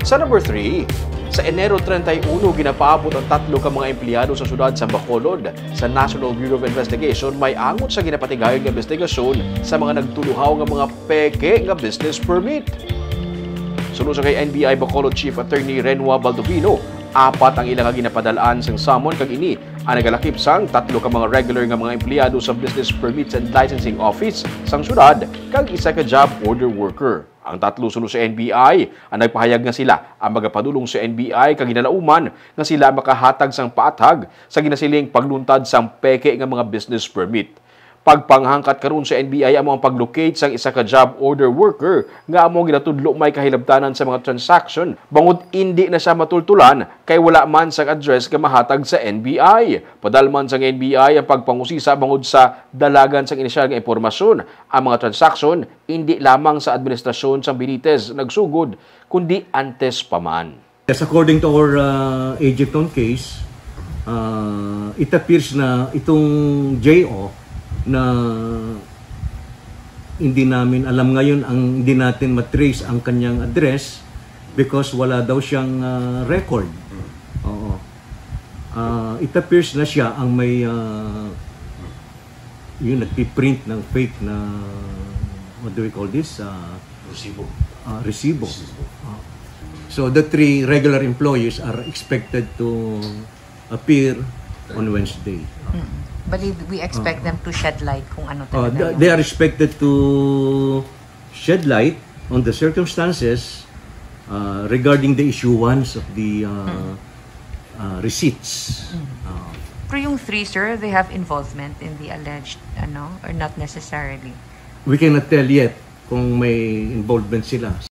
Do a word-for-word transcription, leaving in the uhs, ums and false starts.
Sa number three, sa Enero treinta y uno, ginapaabot ang tatlo ka mga empleyado sa siyudad sa Bacolod. Sa National Bureau of Investigation, may angot sa ginapatigayon nga investigasyon sa mga nagtuluhaw nga mga peke nga business permit. Suno sa kay N B I Bacolod Chief Attorney Renwa Baldovino, apat ang ila nga ginapadalaan sang summon, kag ini ang nagalakip sang tatlo ka mga regular nga mga empleyado sa Business Permits and Licensing Office sang siyudad kag isa ka job order worker. Ang tatlo suno sa N B I ang nagpahayag nga sila ang magapadulong sa N B I kag ginalauman nga sila makahatag sang paathag sa ginasiling pagluntad sang peke nga mga business permit. Pagpanghangkat karon sa N B I amo ang pag-locate sang isa ka job order worker nga amo ang ginatudlo may kahilabtanan sa mga transaction, bangod indi na siya matultulan kay wala man sang address nga mahatag sa N B I. Padalman sang N B I ang pagpangusisa bangod sa dalagan sang inisyal nga impormasyon. Ang mga transaction indi lamang sa administrasyon sang Benitez nagsugod, kundi antes pa man. Yes, according to our, uh, agent on case, uh, it appears na itong J O na hindi namin alam ngayon, ang hindi natin matrace ang kanyang address because wala daw siyang, uh, record. Oo. Uh, it appears na siya ang may, uh, yung nagpiprint ng fake na, what do we call this? Uh, Resibo. Uh, resibo. Resibo. Uh, so the three regular employees are expected to appear on Wednesday. Mm. Bali, we expect Ah. them to shed light kung ano Uh, talaga they, yung they are expected to shed light on the circumstances, uh, regarding the issuance of the, uh, Mm. uh, receipts. Mm. Uh, Pero yung three, sir, they have involvement in the alleged, ano, or not necessarily? We cannot tell yet kung may involvement sila.